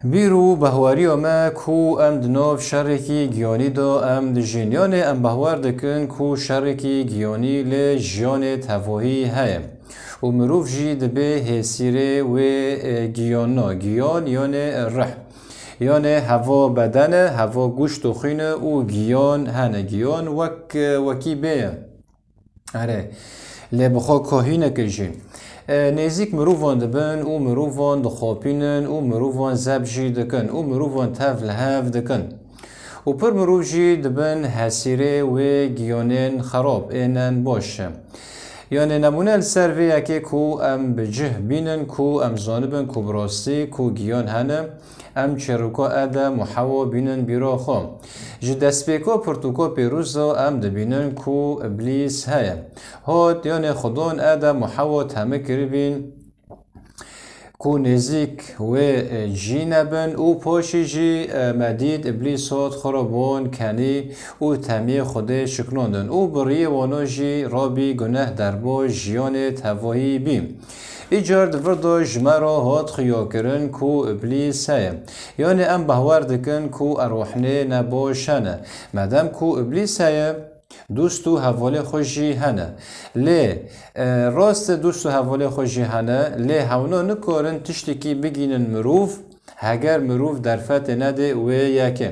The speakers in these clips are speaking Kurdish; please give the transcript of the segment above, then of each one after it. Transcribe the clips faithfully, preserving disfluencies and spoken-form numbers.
Bîr û behweriya me ku em di nav şerekî giyanî de em dijîn. Yanê em behwer dikin ku şerekî giyanî li jiyanê tevohî heye. Û mirov jî dibê hêsîrê wê, e, giyana. Giyan yanê rih. Yanê heva beden e, heva goşt û xwîn e û giyan hene. Giyan wek, e, wekî bê ye. Erê, lê bi xwe kahînek e jî. E, nêzîk mirovan dibin û mirovan dixapînin û mirovan zeb jî dikin û mirovan tev li hev dikin. Û pir mirov jî dibin hesîrê wê giyanên xerab, ênen baş. Yanê nemûne li ser vê yekê ku em bi cih bînin, ku em zanibin ku bi rastî ku giyan hene, em çêroka Edem û Hewa bînin bîra xwe. Ji destpêka pirtûka pêroz de em dibînin ku Îblîs heye. Hot, yanê Xwedon Edem û Hewa teme kiribîn ku nêzîk wê, e, cî nebin û paşî jî, e, me dît Îblîs hot xwe re bon kenî û temiyê Xwedê şiknandin û bi riyê wana jî rabî guneh derba jiyanê tevahî bî. Îcar di vir de ji me re hat xuyakirin ku Îblîs heye. Yanê em behwer dikin ku erwahnê nebaş hene. Madem ku Îblîs heye, dost û hevalê xwe jî hene. Lê, e, rast e, dost û hevalê xwe jî hene, lê hewna nikarin tiştekî bigînin mirov, heger mirov derfetê nedê wê yekê.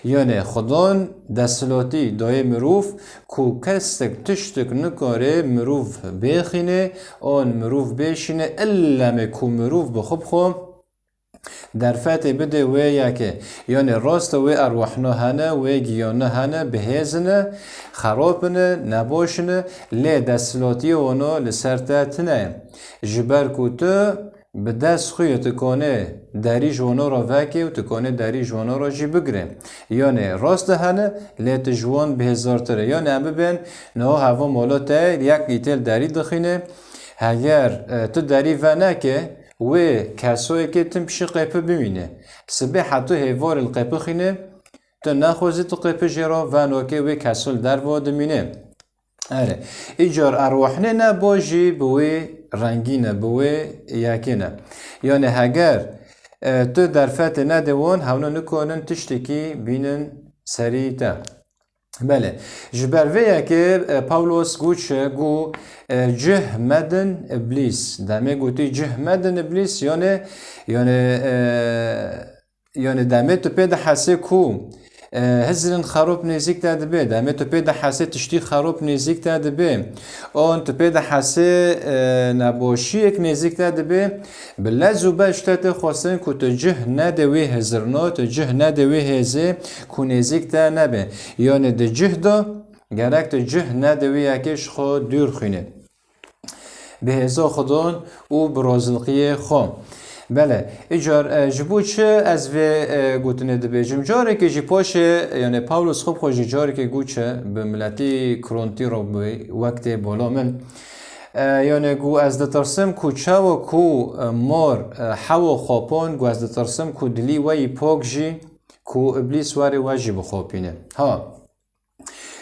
Yanê Xudan desthilatî dayê mirov ku kesek tiştek nikare mirov bêxîne, an mirov bêşîne, illemê ku mirov bi xwe bi xwe derfetê bide wê yekê. Yanê rast e wê erwahna hene, wê giyana hene, bihêzine, xerapine, nebaşine, lê desthilatiyê wana li ser te tine ye. Ji ber ku tu bi dest xwe yê tu kanê derî ji wana re vekê û tu kanê derî ji wana re jî bigirê. Yanê rast e hene, lê tu ji wan bihêzartir e. Yanê em bibên niha heva mala te yek îtêl derî dixîne. Heger, e, tu derî veneke, wê kesoyekê tim pişî qêpi bimîne. Sibê hetu hêvarê li qêpi xîne, tu nexwazî tu qêpi jê re venokê wê keso li derva dimîne. Erê, îcar erwahnê ne bo jî bi wê rengî ne, bi wê yekê ne. Yanê heger, e, tu derfetê nedê wan, hewna nikonin tiştekî bînin serî te. Belê. Ji ber vê yekê, e, Pawlos got çi? Got, e, cih medin Îblîs. Demê gotî cih medin Îblîs, yanê, yanê, e, yanê demê tu pê dihesê ku, e, hizrin xerop nêzîk te dibe. Demê tu pê dihesê tiştî xerop nêzîk te dibe. An tu pê dihesê, e, nebaşiyek nêzîk te dibe. Bi lez û bel ji te tê xwestin ku tu cih nede wê hizirna, tu cih nede wê hêzê ku nêzîk te nebe. Yanê di cih de gerek tu cih nede wê yekê ji xwe dûr xwîne. Bi hêza Xudan û bi razilqiyê xwe. Belê, îcar, e, ji bo çi ez vê, e, gotinê dibêjim? Carekê jî paşê, yanê Pawlos xwe bi xwe jî carekê got çi bi miletî Korintî re bû, wek tê bala min. E, yanê got, ez ditirsim ku çawa ku, e, mor, e, Hewa xapand, got, ez ditirsim ku dilî we yî pak jî, ku Îblîs werê we jî bixapîne. Ha.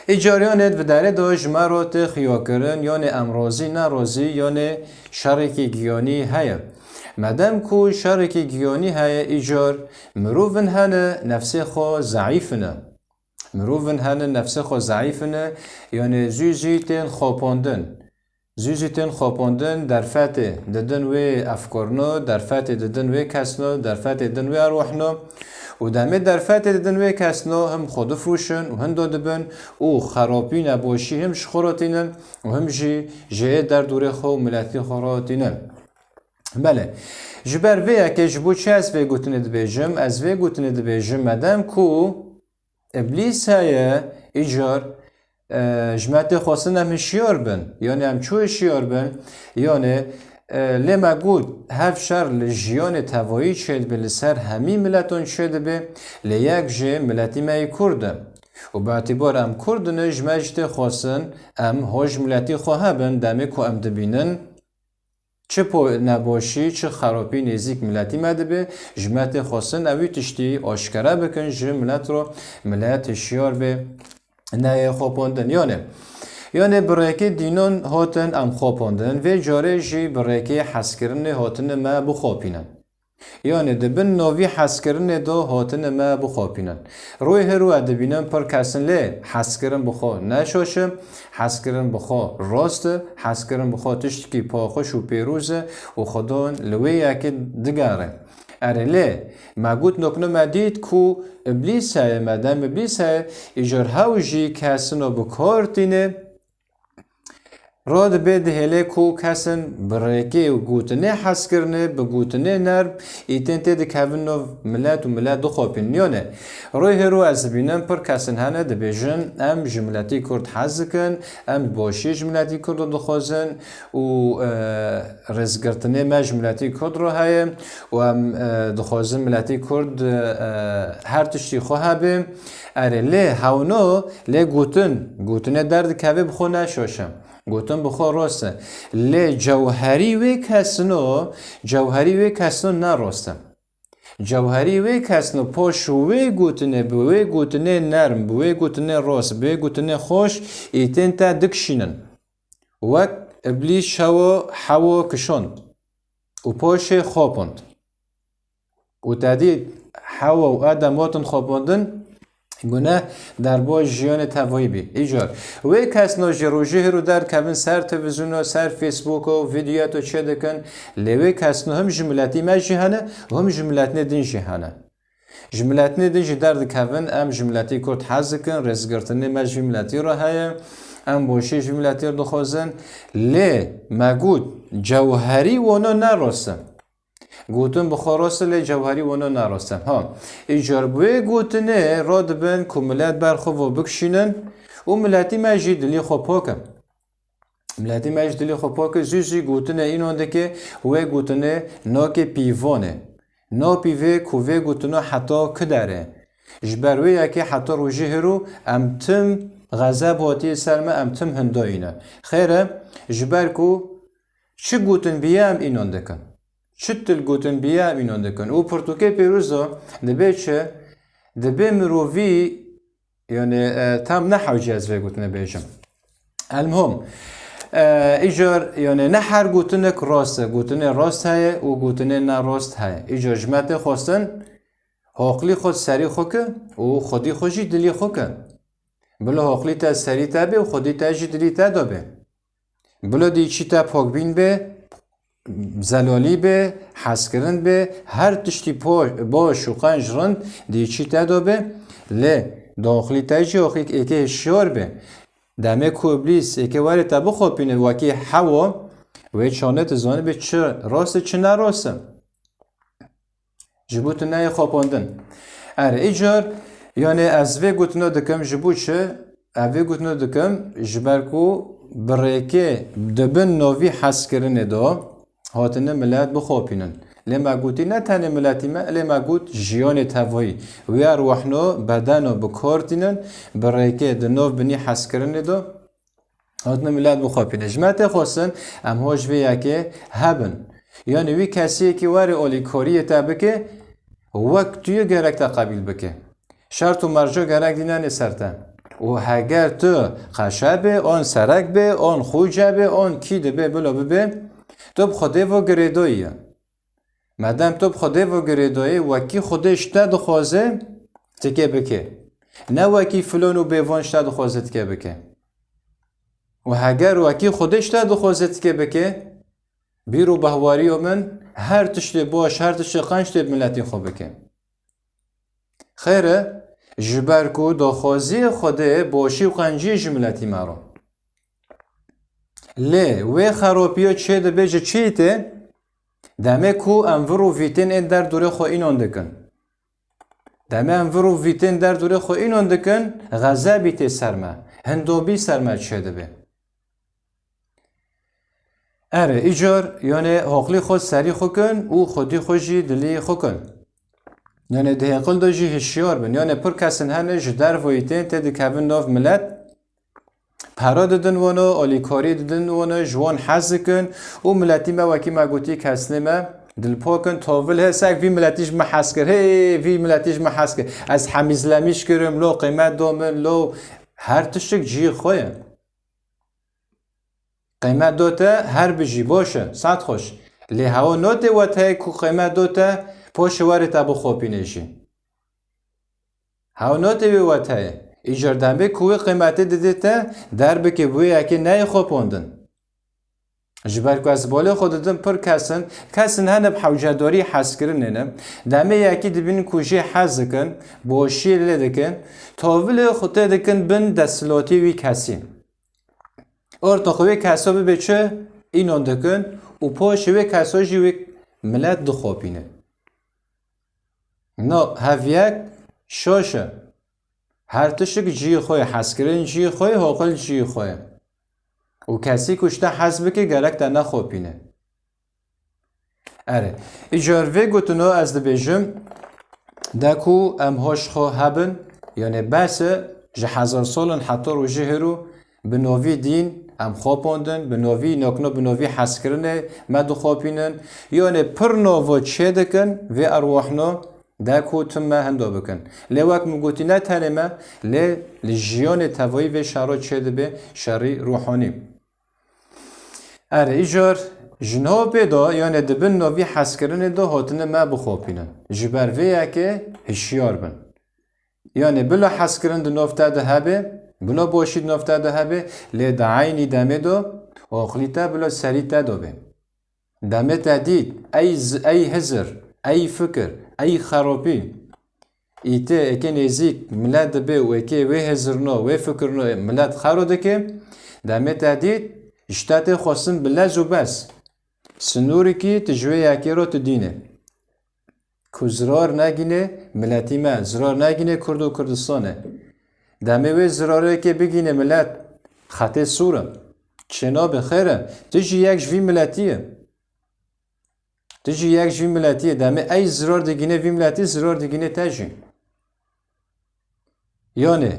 Îcar yanê di derê de ji me re tê xiyakirin, yanê em razî ne razî, yanê şerekî giyanî heye. Medem ku şerekî giyanî heye, îcar mirovin hene nefsê xwe zeîf ne. Mirovin hene nefsê xwe zeîf ne, yanê zû zû tên xapandin. Zû zû tên xapandin, derfetê didin wê efkarno, derfetê didin wê kesno, derfetê din wê erwahno. Û demê derfetê didin wê kesno, him xwe difroşin û hindo dibin û xerapî nebaşî him ji xwe re tînin û him jî ji ê derdorê xwe û miletî xwe re tînin. Belê. Ji ber vê yekê ji bo çi ez vê gotinê dibêjim? Ez vê gotinê dibêjim, medem ku Îblîs heye, îcar, e, ji me tê xwestin em hişyar bin. Yanê em çû hişyar bin? Yanê, e, lê me got, hev şer li jiyanê tevayî çêdibe, li ser hemî miletan çêdibe, lê yek jê miletî me yê Kurd e. Û bi etîbar em Kurd in, ji me jî tê xwestin em hoj miletî xwe hebin, demê ku em dibînin, çi po nebaşî, çi xerapî nêzîk miletî me dibe, ji me tê xwestin ew wî tiştî aşkere bikin ji milet re, milet hişyar be, neyê xapandin. Yanê, yanê bi rêkê dînan hatin em xapandin, vê carê jî bi rêkê hezkirinê hatine me bixapînin. Yanê di bin novî hezkirinê de hatine me bixapînin. Rûyê hêrû ez dibînim pir kesin lê hezkirin bi xwe ne şaş e, hezkirin bi xwe rast e, hezkirin bi xwe tiştekî paxuş û pêrûz e û Xwedon li wê yekê digere. Erê lê me got nokne me dît ku Îblîs heye, me dem Îblîs heye, îcar hew jî kesino bi kar tîne, Radibe dihêle ku kesin bi rêkê û gotinê hezkirinê, bi gotinê nerm, îtên tê dikevin nav milet û milet dixopînin. Yanê, rûyê hêrû ez dibînim pir kesin hene dibêjin, em ji miletî Kurd hez dikin, em boşî ji miletî Kurd dixwazin û, e, rêzgirtinê me ji miletî Kurd re heye û em, e, dixwazin miletî Kurd, e, her tiştî xwe hebe. Erê, lê hewno, lê gotin, gotinê derdikeve bi xwe ne şaş e. Gotin bi xwe rast e. Lê cewherî wê kesino, cewherî wê kesino ne rast e. Cewherî wê kesino paş wê gotinê, bi wê gotinê nerm, bi wê gotinê rast, bi wê gotinê xweş, îtên te dikişînin. Wek Îblîs şewo Hewa kişand û paşê xapand. Û te dît Hewa û Adem hatin xapandin, guneh derbas jiyanê tevayî bî. Îcar wê kesno jî rojê hêrû derdikevin ser televîzyona, ser Facebooka û vîdyoya to çêdikin, lê wê kesno him ji miletî me jî hene û him ji miletnê din jî hene. Ji miletnê din jî derdikevin, em ji miletî Kurd hez dikin, rêzgirtinê me ji vî miletî re heye, em boşî ji vî miletî re dixwazin, lê me got cewherî wano ne rast e. Gotin bi xwe rast e, lê cewherî wano ne rast e. Ha, îcar bi wê gotinê radibin ku milet ber xwe ve bikişînin û miletî me jî dilî xwe pak e. Miletî me ji dilê xwe pak e, zû zû gotinê înan dike, wê gotinê nake pîvanê. Napîve ku vê gotino heta ki derê. Ji ber wê yekê heta rojê hêrû em tim xezeb hatiye ser me, em tim hindayî ne. Xêr e, ji ber ku çi gotin biye em înan dikin. Çi til gotin biye em înan dikin. Û pirtûkê pêrûz de dibê çi? Dibê mirovî Yanî, e, tam ne hewce ez vê gotinê bêjim. Elmuhim, e, îcar, yanî ne her gotinek rast e. Gotinê rast heye û gotinê ne rast heye. Îcar ji me tê xwestin, hoqlî xwe serî xwe ke û xwedî xwe jî dilî xwe ke. Bila hoqlî te serî te bê û xwedî te jî dilî te de bê. Bila dî çî te pokbîn bê, zelalî bê, hezkirin bê, her tiştî po-, baş û qenc rind dî çî te de bê, lê doxlî te jî oxî êkê hişyar bê. Demê ku Îblîs êkê werê te bixopîne wekî Hewa, wê çanê tu zanibê çi rast e, çi ne rast e. Ji bo tu neyê xapandin. Erê, îcar, yanê ez vê gotino dikim, ji bo çi? Ez vê gotino dikim, ji ber ku bi rêkê di bin novî hezkirinê de hatine milet bixapînin. Lê me gotî ne tenê miletî me, lê me got jiyanê tevayî. Wî erwahno, bedeno bi kar tînin, bi rêkê di nav binî hezkirinê de. Hatine milet bixapîne. Ji me tê xwestin, em ho ji vê yekê hebin. Yanî wî kesiyekî were alîkariyê te bike, wek tu yê gerek te qebîl bike. Şert û merco gerek dînenê ser te. Û heger tu qeşe be, an serek be, an xuce be, an kî dibe, bila bibe, tu bi Xwedê ve girêdayî ye. Madem tu bi Xwedê ve girêdayî, wekî Xwedê ji te dixwaze, tike bike. Ne wekî filan û bêvan ji te dixwaze tike bike. Û heger wekî Xwedê ji te dixwaze tike bike, bîr û bahwariya min, her tiştê baş, her tiştê qenc tê bi miletî xwe bike. Xêr e, ji ber ku daxwaziyê Xwedê başî û qenciyê ji miletî me re. Lê wê xeropiya çê dibe ji çiyê tê? Demê ku em vir û vîtên ên derdorê xwe înan dikin. Demê em vir û vîtên derdorê xwe înan dikin, xezebî tê ser me, hindobî ser me çê dibe. Erê, îcar, yanê hoqlî xwe serî xwe kin û xwedî xwe jî dilî xwe kin. Yanê di hêqil de jî hişyar bin. Yanê pir kesin hene ji dervayî tên tê dikevin nav milet. Pera didin wano, alîkarî didin wano, ji wan hez dikin û miletî me wekî me gotî kesnê me dilpak in, tavil he, sek vî miletî ji me hez kir, hê, vî miletî ji me hez kir. Ez hemîzlemîş kirim, lo qîmet do min, lo her tiştik cihê xwe ye. Qîmet do te, her bijî, baş e, saet xweş. Lê hewa notê weteyê ku qîmet do te, poşê werê te bixopîne jî. Hewa notê wê weteyê. Îcar demê ku wê qîmetê didê te, derbikê bi wê yekê neyê xopandin. Ji ber ku ez bolê xwe didim pir kesin, kesin hene bi hewcedarî hezkirinê ne. Demê yekî dibînin ku jê hez dikin, boşiyê lê dikin, tovilê xwe tê dikin bin desthilatî wî kesî. Ortoq wê keso bibe çi? Înon dikin û poşê wê keso jî wê milet dixopîne. No, hev yek şoş e. Her tişik cihê xwe ye, hezkirin cihê xwe ye, hoqil cihê xwe ye. Û kesî ku ji te hez bike, gerek te nexopîne. Erê, îcar vê gotino ez dibêjim, de ku em hoş xwe hebin, yanê bes e, ji hezar solin heta rojê hêro, bi novî dîn em xopandin, bi novî nokno, bi novî hezkirinê me dixopînin, yanê pir novo çêdikin vê erwahno, de ku tim me hindo bikin. Lê wek min gotî, ne tenê me, lê li jiyanê tevayî vê şero çêdibe şerî ruhanî. Erê, îcar ji niha pê de, yanê di bin novî hezkirinê de hatine me bixopînin. Ji ber vê yekê hişyar bin. Yanê bila hezkirin di nov te de hebe, bila boşî di nov te de hebe, lê di eynî demê de aqilî te bila serî te de be. Demê te dît, ey z-, ey hizir, ey fikir, ey xeropî. Îtê eke nêzîk milet dibe û eke wê hizirno, wê fikirno milet xero dike, demê te dît, ji te tê xwestin bi lez û bez. Sinûrikî tu ji wê yekê re tu dîne. Ku zirar negîne miletî me, zirar negîne Kurd û Kurdistanê. Demê wê zirareke bigîne milet, xetê sor e. Çênabe xêr e, tu jî yek ji vî miletî ye. Tu jî yek ji vî miletî ye. Demê ey zirar digîne vî miletî, zirar digîne te jî. Yanê,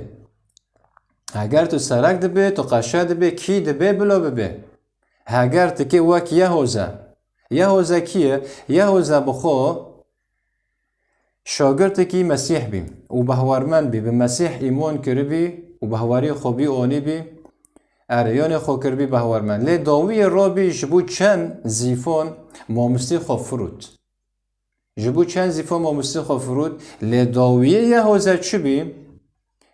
heger tu serek dibe, tu qeşe dibe, kî dibe, bila bibe. Heger tu kê wek Yehoze. Yehoze kî ye? Yehoze bi xwe şagirtekî Mesîh bî û behwarmend bî, bi Mesîh îmon kiribî û behwarî xwe bî onî bî, erê, yanê xwe kiribî behwarmend. Lê dawiyê rabî ji bo çend zîfon mamostî xwe firût. Ji bo çend zîfon mamostî xwe firût, lê dawiyê Yehoze çi bî?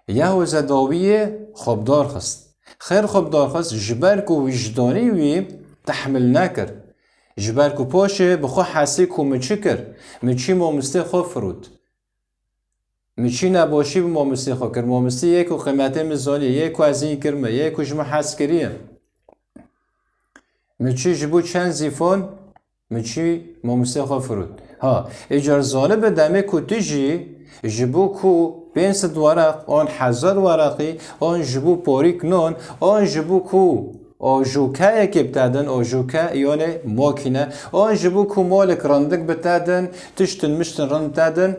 Yehoze dawiyê xwe bi dar xist. Xêr xwe bi dar xist, ji ber ku wijdanî wî tehmil nekir. Ji ber ku poşê bi xwe hesî ku min çi kir? Min çî mamostê xwe firût? Min çî neboşî bi mamostê xwe kir? Mamostê yê ku qîmetê min zanî, yê ku ez hîn kirime, yê ku ji min hez kiriye. Min çî ji bo çend zîfon Min çî mamostê xwe firût. Ha, îcar zanibe demê ku tu jî ji bo ku pênc sed weraq, an hezar weraqî, an ji bo porîk non, an ji bo ku ajûkeyekê bi te din, ajûke, yanê makîne, an ji bo ku malek rindik bi te din, tiştin miştin rind te din,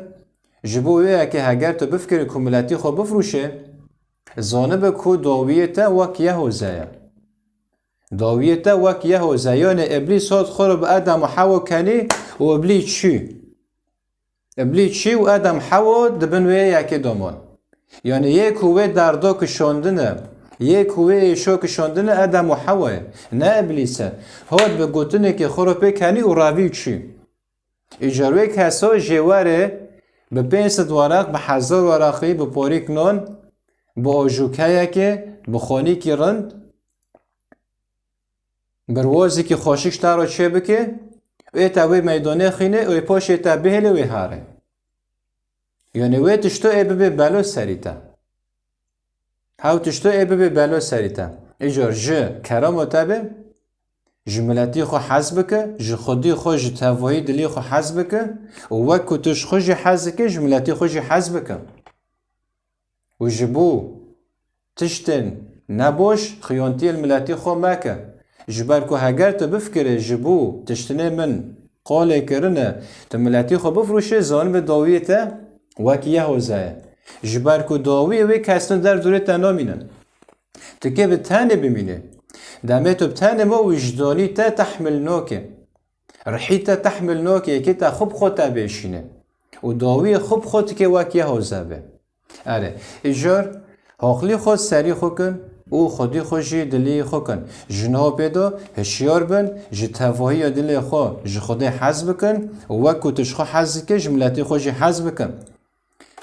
ji bo wê yekê heger tu bifikirî ku miletî xwe bifrûşê, zanibe ku dawiyê te wek Yehoze ye. Dawiyê te wek Yehoze, yanê Îblîs hat xwe re bi Edem û Hewa kenî û Îblîs çî. Îblîs çî û Edem Hewa di bin wê yekê de man. Yanê yê ku wê derdo kişandine, yê ku wê êşo kişandine Edem û Hewa ye, ne Îblîs e. Hat bi gotinekê xwe re pê kenî û revî çî. Îcar wê keso jê were bi pênc sed weraq, bi hezar weraqî, bi porîk non, bi ajûkeyekê, bi xonîkî rind, bi rwozekî xweşik ji te re çê bike, ê te wê meydanê xîne û ê poşê te bihêle wê here. Yanê wê tişto ê bibe belo serî te. Hew tişto ê bibe belo serî te. Îcar ji kerema te be, ji miletî xwe hez bike, ji xwedî xwe, ji tevahî dilî xwe hez bike û wek ku tu ji xwe jî hez dike, ji miletî xwe jî hez bike. Û ji bo tiştên neboş xiyantiyê li miletî xwe meke. Ji ber ku heger tu bifikirê ji bo tiştinê min qolê kirine, tu miletî xwe bifroşê, zanibe dawiyê te wek Yehoze ye. Ji ber ku dawiyê wê kesno der dûrê te namînin. Tu kê bi tenê bimînê. Demê tu bi tenê ma wijdanî te tehmil nake. Rihî te tehmil nake, yekê te xwe bi xwe te bêşîne. Û dawiyê xwe bi xwe tu kê wek Yehoze be. Erê, îcar haqlî xwe serî xwe kin, û xwedî xwe jî dilî xwe kin. Ji niha pê de hişyar bin, ji tevahiya dilê xwe ji Xwedê hez bikin û wek ku tu ji xwe hez dikî, ji miletê xwe jî hez bikin.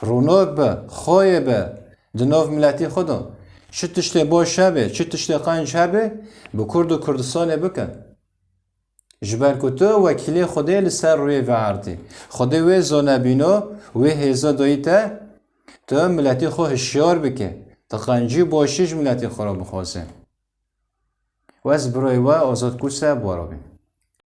Rûnak be, xwayê be di nav miletî xwe de. Çi tiştê baş hebe, çi tiştê qenc hebe, bi Kurd û Kurdistanê bikin. Ji ber ku tu wekîlê Xwedê li ser rûyê vê erdê. Xwedê wê zonebîno, wê hêza dayî te, tu miletî xwe hişyar bike. Tu qencî û başî ji miletî xwe re bixwaze. Û ez birayê we Azad Kûse bi we re bîm.